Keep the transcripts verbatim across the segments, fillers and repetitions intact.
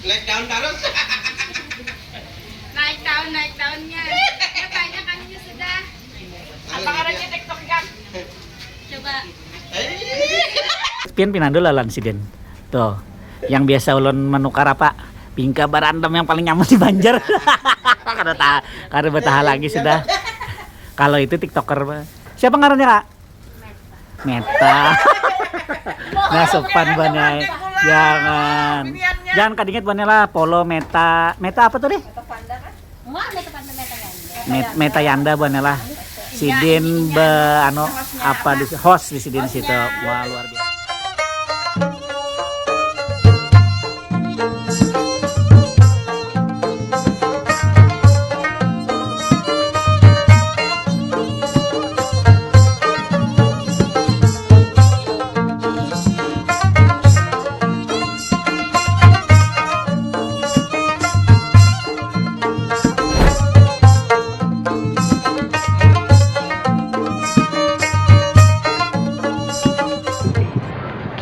Naik daun terus. Naik daun, naik daunnya. Ya, banyak anunya sudah. Apa ngarannya TikTok kan? Coba. Pian pinandu lalan sidin. Tuh. Yang biasa ulun menukar apa? Bingka barandam yang paling nyaman di Banjar. Kada ta kada betaha lagi sudah. Kalau itu TikToker. Siapa ngarannya, Kak? Meta. Nah, sopan banyak. Jangan. Jangan kadingit banyak lah. Polo Meta. Meta apa tuh, deh? Wah, ada tempat meta kan? Met- Meta Yanda buannya lah. Sidin be anu apa di host di sidin situ. Wah, luar biasa.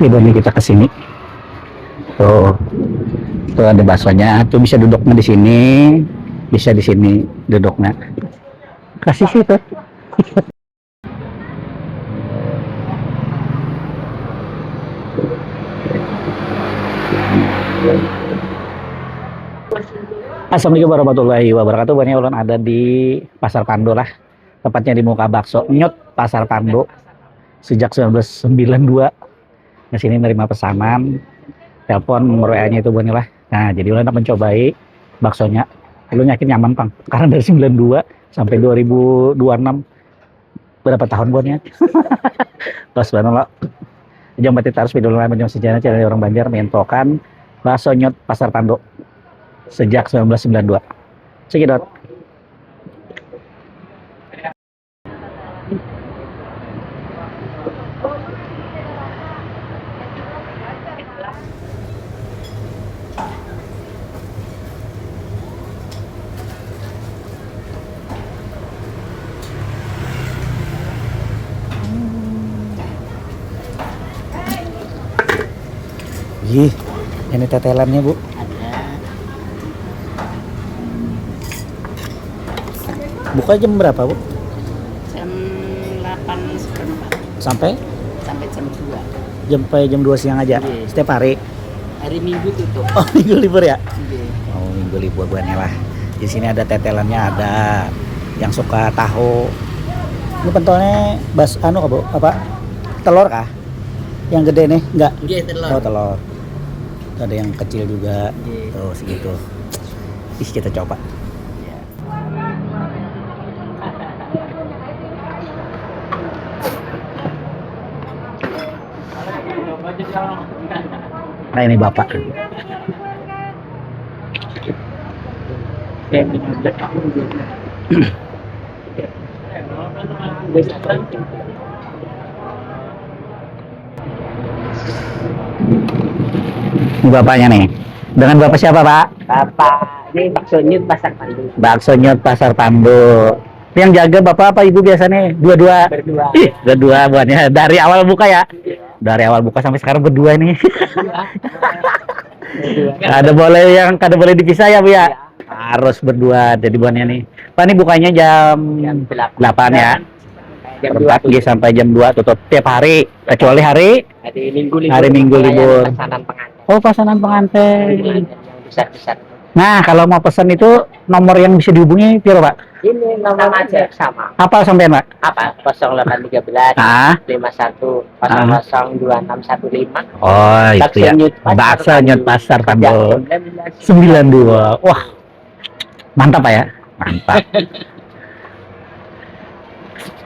Oke, ini kita ke sini. Tuh, tuh ada baksonya. Tuh bisa duduknya di sini, bisa di sini duduknya. Kasih sih tuh. Assalamualaikum warahmatullahi wabarakatuh. Bani ulun ada di Pasar Pandu lah. Tepatnya di muka Bakso Nyut Pasar Pandu. Sejak sembilan belas sembilan dua ke sini nerima pesanan. Telepon nomor W A-nya itu bani lah. Nah, jadi ulun hendak mencobai baksonya. Ulun yakin nyaman pang. Karena dari sembilan dua sampai dua ribu dua enam berapa tahun buatnya? Pas banget lah. Jam batit harus video lah jam sejarah channel orang Banjar mentokan bakso nyut Pasar Pandu sejak sembilan belas sembilan dua. Cekidot. Ih, ini tetelannya, Bu. Ada. Buka jam berapa, Bu? Jam delapan seperempat. Sampai? Sampai jam dua. Jam sampai jam dua siang aja. Iya. Setiap hari. Hari Minggu tutup. Oh, minggu libur ya? Iya. Oh, minggu libur buahnya lah. Di sini ada tetelannya, ada yang suka tahu. Ini pentolnya bas anu apa? Apa? Telur kah? Yang gede nih, enggak? Iya, telur. Oh, telur. Ada yang kecil juga. Iya. Tuh, segitu. Ih, kita coba. Nah, ini Bapak. Ini bapaknya nih. Dengan Bapak siapa, Pak? Bapak, ini bakso nyut Pasar Pandu. Bakso nyut Pasar Pandu. Yang jaga Bapak apa Ibu biasanya? Dua-dua. Berdua. Ih, berdua buahnya. Dari awal buka ya? Dari awal buka sampai sekarang berdua nih. Berdua. Ada boleh yang kada boleh dipisah ya, Bu ya? Iya. Harus berdua jadi buahnya nih. Pak, ini bukanya jam Jam delapan. delapan ya. Jam Empat dua. Sampai jam dua tutup tiap hari, kecuali hari Hari Minggu libur. Hari Minggu Pelayanan libur. Pesanan pengantin. Oh, pesanan pengantin. Yang besar-besar. Nah, kalau mau pesan itu nomor yang bisa dihubungi piro, Pak? Ini nomor aja sama. Apa sampean, Pak? Apa? Kosong delapan tiga belas Ah, lima satu kosong kosong dua enam satu lima. Oh, itu Bakso ya. Nyut Pasar Bakso Pandu. Nyut Pasar Pandu. Sembilan belas. Sembilan dua. Wah. Mantap, Pak ya? Mantap.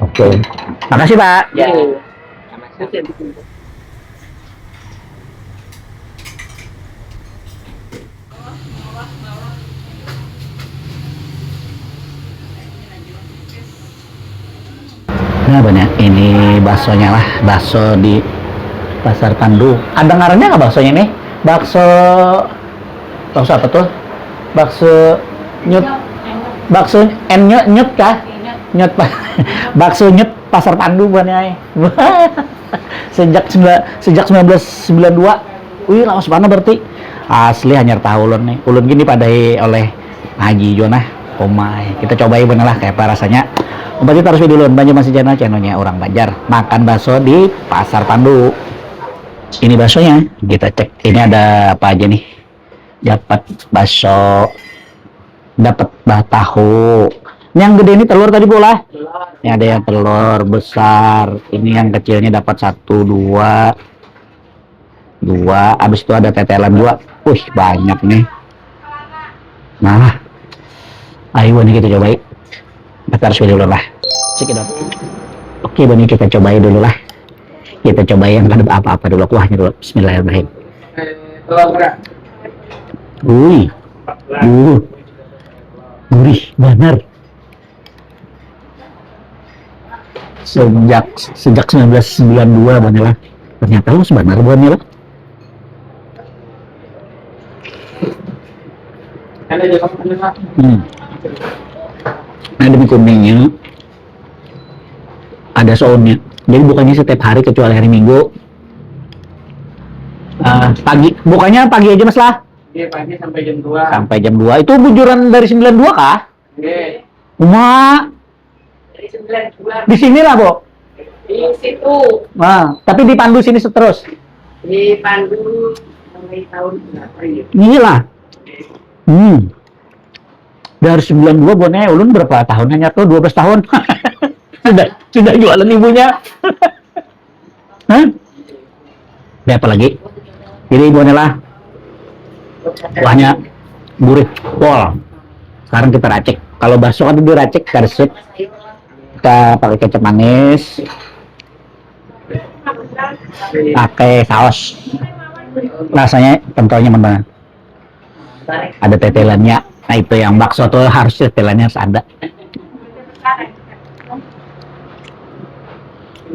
Oke. Makasih, Pak. Ya. Nah, banyak ini baksonya lah, bakso di Pasar Pandu. Ada ngarannya nggak baksonya nih? Bakso, bakso apa tuh? Bakso nyut, bakso en nyut, nyut kah? Nyut, bakso nyut Pasar Pandu buahnya. Sejak sembilan- sejak sembilan belas sembilan dua. Wih, lawas banget berarti. Asli hanyar tahu ulun nih. Ulun gini padahi oleh Haji jua nah. Umai, kita cobai bener lah kayak apa rasanya. Umpati terus video ulun Banjar Masih Channel, channelnya orang Banjar. Makan bakso di Pasar Pandu. Ini baksonya, kita cek. Ini ada apa aja nih? Dapat bakso, dapat bah tahu. Ini yang gede ini telur tadi bola. Ini ada yang telur besar. Ini yang kecilnya dapat satu, dua, dua. Habis itu ada tetelan dua. Wih, banyak nih. Nah, ayo ini kita cobai. Kita harus dulu lah. Cekidot. Oke, ini kita cobai dulu lah. Kita cobai yang kada apa-apa dulu, kuahnya dulu. Bismillahirrahmanirrahim. Wih. Uh. Gurih benar. Sejak sejak sembilan belas sembilan dua, Bang Nila. Ternyata lu sebenarnya, Bang Nila. Hmm. Nah, demi kuningnya ada soundnya. Jadi bukannya setiap hari kecuali hari Minggu. Ah, pagi, bukannya pagi aja, Mas, lah? Iya, pagi sampai jam dua. Sampai jam dua. Itu bujuran dari sembilan dua kah? Iya. Uma. Dari sembilan dua. Di sini lah, Bu. Di situ. Nah, tapi dipandu sini terus. Dipandu mulai tahun berapa ya? Iya lah. Hmm. Dari sembilan dua, Bone, ulun berapa tahun hanya tuh? Dua belas tahun. Sudah, sudah jualan ibunya. Hah? Ada apa lagi? Jadi, Bone lah. Kuahnya gurih, pol. Sekarang kita racik. Kalau bakso kan diracik, kita resep. Kita pakai kecap manis. Pakai saus. Rasanya kentalnya mana? Ada tetelannya. Nah, itu yang bakso tuh harus tetelannya harus ada.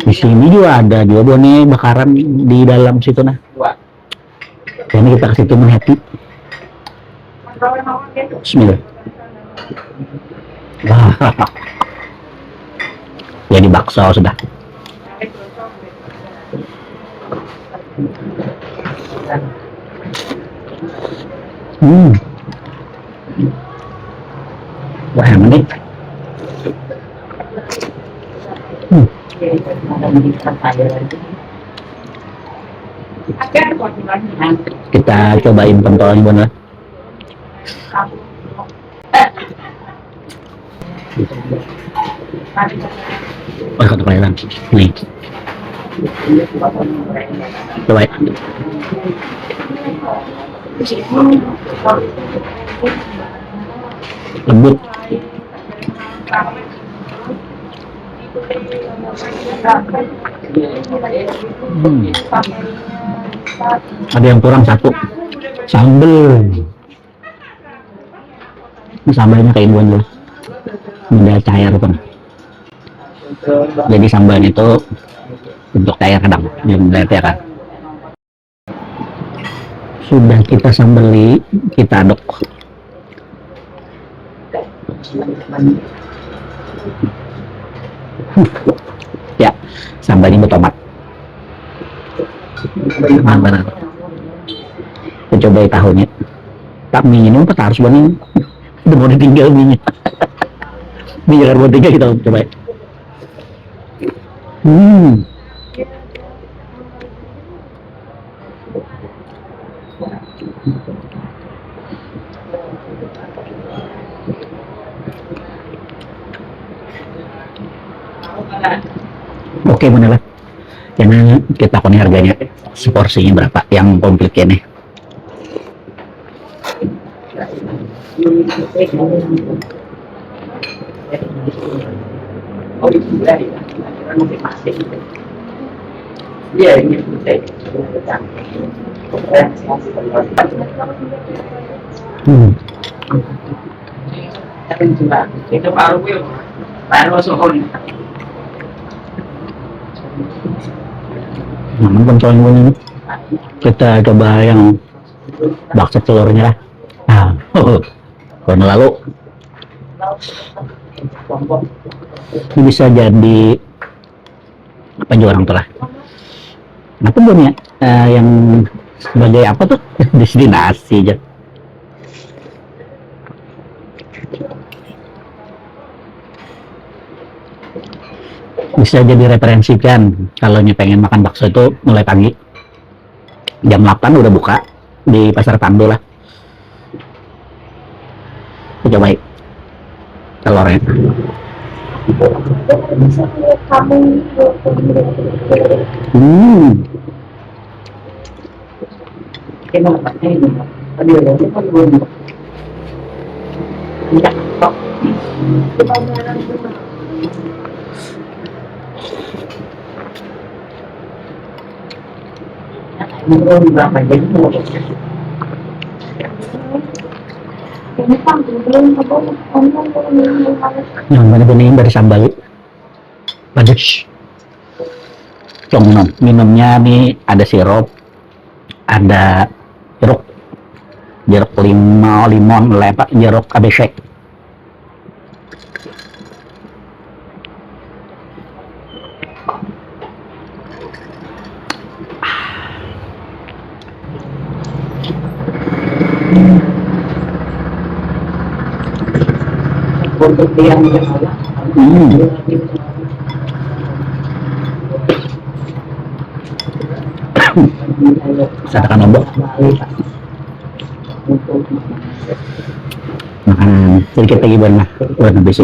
Di sini juga ada juga, Bone, bakaran di dalam situ, nah. Ini kita ke situ melihat. Bismillah. Wah. Jadi bakso sudah. Hmm. Wah, yang ini. Hmm. Kita cobain pentolnya, Bun, lah. Oh, satu kali lagi. Nih. Coba ya. Lembut. Hmm. Ada yang kurang satu. Sambel. Ini sambalnya kayak gimana? Benda cair kan. Jadi sambalnya itu untuk cair kadang, yang beda ya kan. Sudah kita sambeli, kita aduk. Ya, sambalnya bertomat. Nah, benar. Kita coba tahunya. Tak minum, tak harus bening. Udah mau ditinggal minyak. Minyak harus tinggal kita coba. Hmm. Oke, benar lah. Ini kita koni harganya, seporsinya berapa yang komplit ini. Hmm. Namun pencoan ini, kita coba yang bakso telurnya lah. Nah, tahun lalu. Ini bisa jadi apa juga orang tuh lah. Apa tuh ya? Eh, yang Sebagai apa tuh? Destinasi aja. Bisa jadi referensi kan, kalau pengen makan bakso itu mulai pagi. Jam delapan udah buka di Pasar Pandu lah. Kita coba telurnya. Hmm. Yang mana bening dari sambal? Pedes. Cong minum. Minumnya nih ada sirup, ada jeruk, jeruk limau, limon, lepak, jeruk A B C. Hmm. Satakan lombok. Makan sedikit lagi buat lah, buat habis.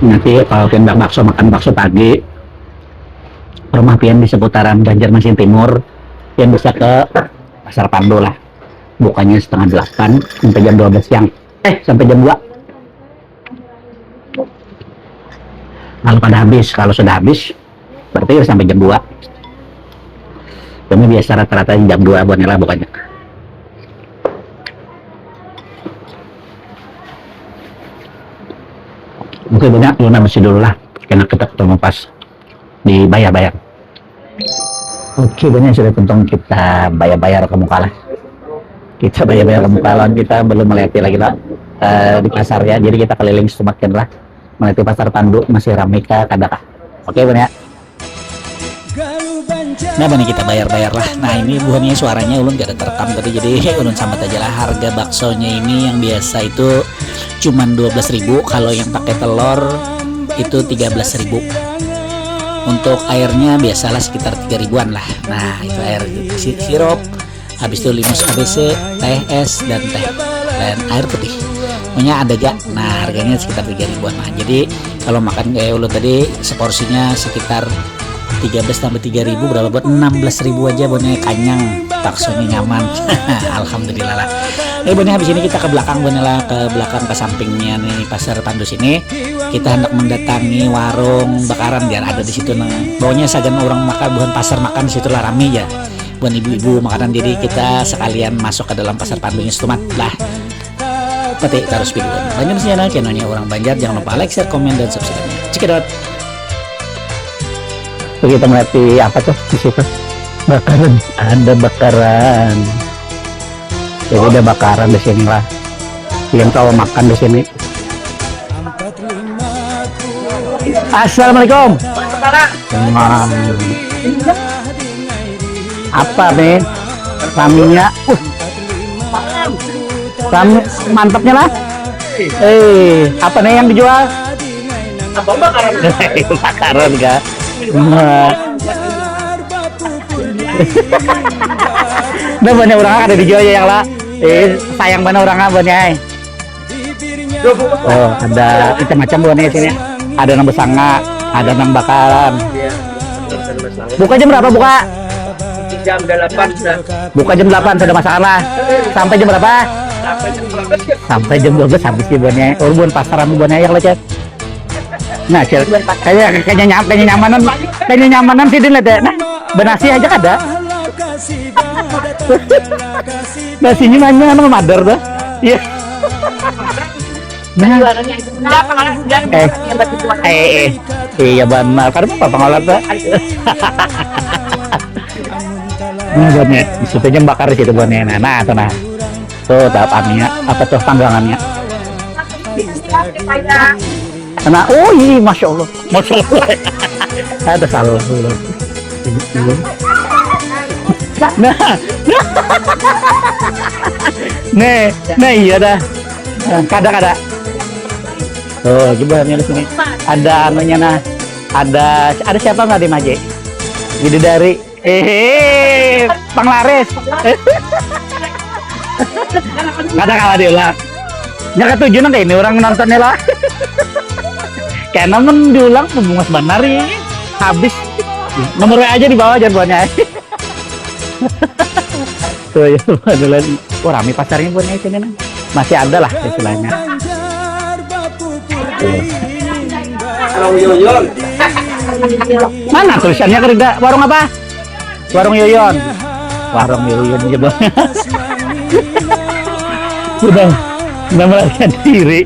Nanti kalau pian bakso, makan bakso pagi, rumah pian di seputaran Banjarmasin Timur, pian bisa ke Pasar Pandu lah. Bukanya setengah delapan sampai jam dua belas siang. Eh, sampai jam dua. Kalau kada habis, kalau sudah habis, berarti sampai jam dua. Kami biasa rata-rata jam dua buatnya lah bukanya. Oke, banyak, lu nambah dulu lah. Kena kita ketemu pas dibayar-bayar. Oke, banyak sudah tuntung kita bayar-bayar ke muka lah. Kita bayar-bayar ke muka lawan kita belum melihat lagi lah, eh, di pasar ya. Jadi kita keliling semakin lah. Melihat pasar Pandu masih ramai kah, kada kah. Oke, banyak. Nah, bani kita bayar-bayar lah. Nah, ini buhannya suaranya ulun kada terekam tadi, jadi ulun sambat aja lah. Harga baksonya ini yang biasa itu cuman dua belas ribu, kalau yang pakai telur itu tiga belas ribu. Untuk airnya biasalah sekitar tiga ribuan lah. Nah, itu air si-, sirup, habis itu limus A B C, teh es, dan teh, dan air putih. Pokoknya ada gak. Nah, harganya sekitar tiga ribuan lah. Jadi kalau makan kayak ulun tadi, seporsinya sekitar tiga belas tambah tiga ribu berapa buat? Enam belas ribu aja, buhannya kanyang, baksonya nyaman. Alhamdulillah lah. Eh, buhannya habis ini kita ke belakang, buhannya lah, ke belakang, ke sampingnya nih, Pasar Pandu sini. Kita hendak mendatangi warung bakaran, biar ada di situ nang baunya sagan orang makan, buhan pasar makan di situ lah, rami ya. Buhan ibu-ibu makanan, jadi kita sekalian masuk ke dalam Pasar Pandunya setumat lah. Pati tarus video. Banyak sih channel, channelnya orang Banjar. Jangan lupa like, share, komen, dan subscribe-nya. Cekidot. Tuh, kita melihat di apa tuh di situ? Bakaran. Ada bakaran. Jadi ada bakaran di sini lah. Yang kalau makan di sini. Assalamualaikum. Waalaikumsalam. Apa nih? Raminya. Uh. Rami, mantapnya lah. Eh, apa nih yang dijual? Apa bakaran? Bakaran kah? Nah. Nah, banyak orang kada dijual ya, yang lah. Eh, sayang banyak orang apa nih, ai? Oh, ada macam-macam buhannya sini. Ada nang besanga, ada nang bakaran. Buka jam berapa buka? Jam delapan sudah. Buka jam delapan sudah masakan lah. Sampai jam berapa? Sampai jam dua belas habis ya buhannya. Oh, buhan pasaran buhannya ya kalau chat. Nah, chat. Kayak kayaknya nyam, kayaknya nyamanan, kayaknya nyamanan sih dia lihat ya. Nah, benasi aja kada. Nasinya nanya anu madar dah. Iya. Nah. Jualannya itu benda apa malah sudah eh eh eh iya benar, karena apa pengolah tuh? Nah, buatnya maksudnya bakar di situ buatnya. Nah, nah, tuh nah, tuh tahap anunya apa tuh, panggangannya? Nah, oh iya, masya Allah, masya Allah. Ada salah. Nah, nih, nah, iya dah. Nah, kada, kada. Tuh, coba ambil sini. Ada anunya, nah. Ada, ada siapa nggak di Maje? Jadi dari, eh, penglaris. Kada kalah diulang. Nya katuju nang kayak ini orang nontonnya lah. Karena mun diulang pembungas banar ini. Habis. Nomor W A aja di bawah, jangan buatnya. Tuh ya, ada lagi. Oh, rame pasarnya buatnya sini, nah. Masih ada lah istilahnya. Tuh. Warung Yoyon. Mana tulisannya, kerja warung apa? Warung Yoyon. Warung Yoyon aja, Bang. Udah, udah melarikan diri.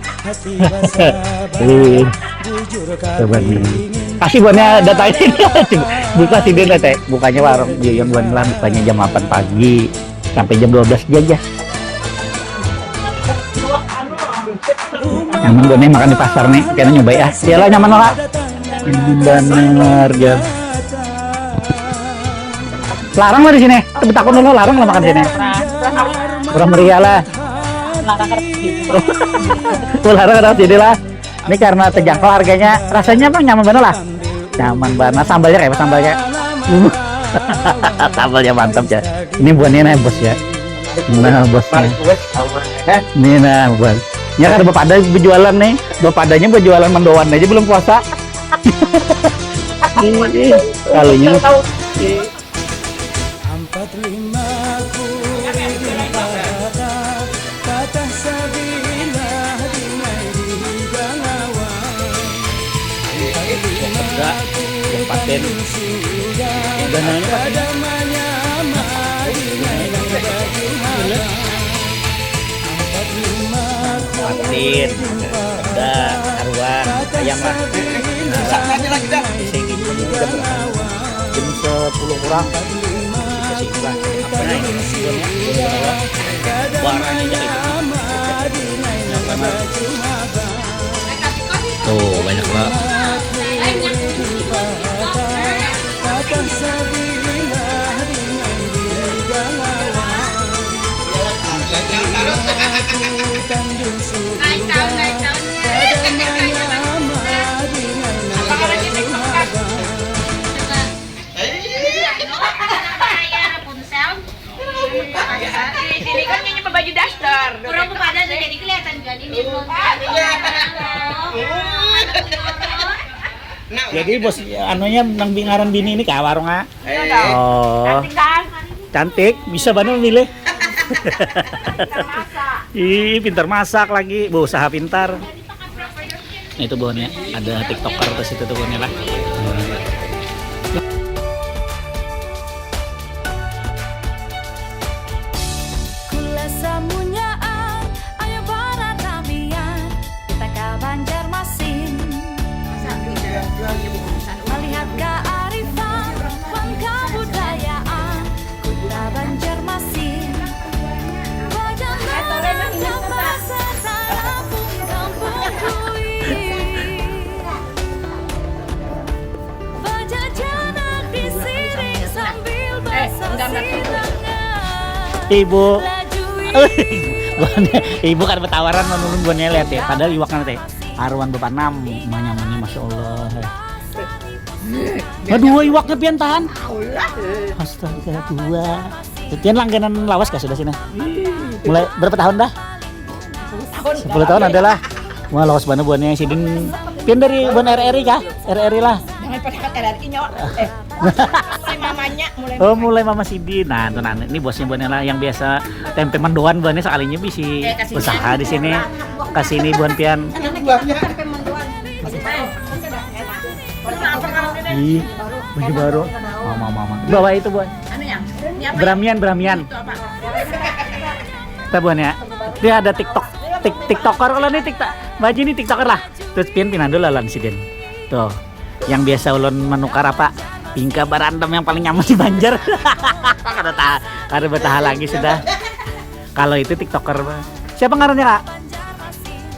Iya. Coba nih. Kasih buatnya data ini. Buka sih dia, teh. Bukanya warung Yoyon buat lah, bukanya jam delapan pagi sampai jam dua belas aja. Nyaman buatnya makan di pasar nih, kena nyoba ya. Iyalah, nyaman lah. Nyaman banar ya. Larang lah di sini. Tapi takut dulu, larang lah makan sini. Kurang meriah lah. Larang ada sini lah. Ini karena terjangkau harganya, rasanya apa, nyaman banget lah. Nyaman banget, sambalnya kayak apa sambalnya? Sambalnya mantap ya. Ini buatnya nih, bos ya. Nah, bosnya. Ini nah, bos. Ya kan bapak ada berjualan nih. Bapak adanya berjualan mendoan aja belum puasa. Ih, kalinya. Ampat lima kuring patah, patah sabilah dingai di Galawan. Ampat lima kuring sudah kada manyama dingai di baju habang. Ampat lima kuring patah, ada aruan ayam lah. Nah, lah. Bisa gitu jam berapa? Jam sepuluh kurang. Apa nih? Warnanya aja kayak gitu. Tuh, banyak banget. Apa kalau di TikTok, Kak? Iya, anu, apa namanya, Rapunzel? Di sini kan nyanyi berbaju daster. Kurang kepada tuh, jadi kelihatan juga nih, belum. Jadi bos, anunya nang bingaran bini ini kah warungnya? Iya dong. Oh. Cantik kan? Cantik, bisa banar memilih. Pintar masak. Ih, pintar masak lagi, berusaha pintar. Nah, itu buhannya, ada TikToker ke situ tuh buhannya lah. Kula samunyaan, ayo baratamian, kita ka Banjarmasin. Malihat kaarifan wan kabudayaan Kota Banjarmasin. Bajalan ka pasar tarapung Kampung Bui. Bajajanan di sini sambil basasirangan. Ibu. Lajui. Buhannya, ibu kada batawaran mun ulun buhannya lihat ya. Padahal iwaknya teh aruan bapanam, manyamannya masya Allah. Nah, dua iwaknya pian tahan. Astaga, dua. Pian langganan lawas kah sudah sini? Mulai berapa tahun dah? Sepuluh tahun ada lah. Wah, lawas banar buhannya sidin. Pian dari buhan R R I kah? R R I lah. Jangan pada R R I nyawa. Eh, si mamanya mulai. Oh, mulai mama sidin. Nah, tuh, nah, ini bosnya buhannya lah yang biasa tempe mendoan buhannya, sekalinya bisi usaha di sini. Ke sini buhan pian. Anak buahnya. Ih, baju baru. Mama, mama. Bawa itu, Bun. Anu ya? Ini apa ya? Beramian, beramian. Itu apa? Kita, Bun, ya. Dia ada TikTok. Tik, TikToker kalau ini TikTok. Baju ini tiktoker lah. Terus pian pinandu lawan sidin. Tuh, yang biasa ulun menukar apa? Tingkah barandam yang paling nyaman di Banjar. Kada tahan, kada bertahan lagi sudah. Kalau itu tiktoker, siapa ngarannya, Kak?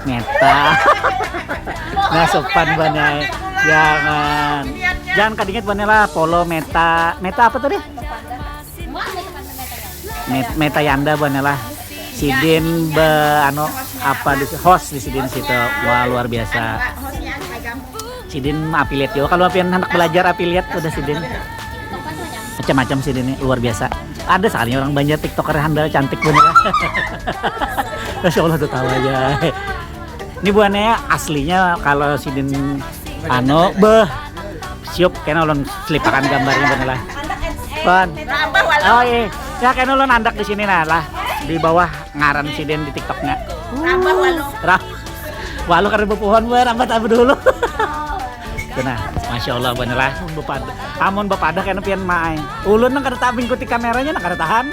Meta. Nah, sopan banyak. Jangan. Jangan kadingat banyak lah, follow Meta. Meta apa tadi? Met Meta Yanda banyak lah. Sidin be anu apa di host di sidin situ. Wah, luar biasa. Sidin affiliate juga. Kalau pian hendak belajar affiliate udah sidin. Macam-macam sidin ini luar biasa. Ada sekali orang Banjar tiktoker handal cantik bener. Masya Allah tuh tahu aja. Ini buahnya aslinya kalau sidin anu beh siup kena ulun selipakan gambarnya bener lah. Kon. Oh iya. Ya kena ulun andak di sini nah lah di bawah ngaran sidin di tiktoknya. Rambah walu. Rah. Walu kada bepuhon gue rambah tabu dulu. Tuh nah, masya Allah bener lah. Bepadah, amun bepadah kena pian maai. Ulun nang kada tahu mengikuti kameranya nang kada tahan.